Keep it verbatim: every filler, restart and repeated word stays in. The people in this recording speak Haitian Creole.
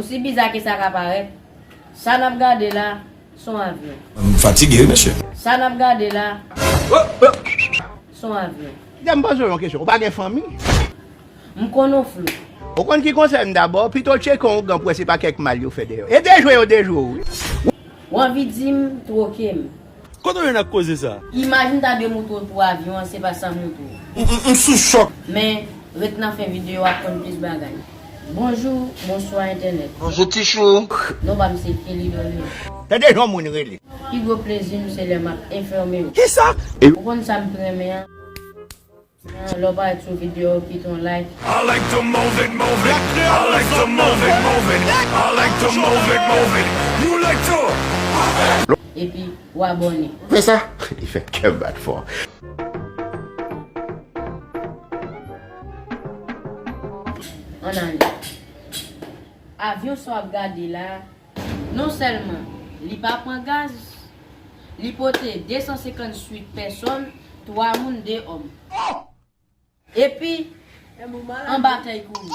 Osi biza ke sa ka parèt, sa n ap gade la, se yon avyon. M fatige, wi, mesye. Sa n ap gade la, se yon avyon. Kite m poze w yon kesyon. Ou pa gen fanmi? M konn ou flou. Ou konn ki konsèy m dabò? Pito w tcheke yon ougan pou wè se pa kèk mal yo fè dèyè w. E dejwe yo dejwe w, wi. W anvi di m twoke m. Kote w jwenn ak koze sa? Imaj m ta dwe moutre w pou avyon an, se pa sa m moutre w. M, m, m sou chòk. Men, ret nan fen videyo a pou konn plis bagay. Bonjou, bonswa entènèt. Bonjou, Tichou. Non pa m se Kelly Doré. Tande jan moun rele. Pi gwo plezi m se lè m ap enfòme w. Kisa? Ou konn sa m pi renmen an? Lè w parèt sou videyo, kite yon like. I like to move it, move it. I like to move it, move it. I like to move it, move it. You like to. Epi, w abòne. Fè sa, li fè kè m bat fò. Ann ale. Avyon sa w ap gade la, non sèlman li pa pran gaz, li pote de san senkantuit pèsòn, twa moun, de òm. Epi, anba tè y kouri.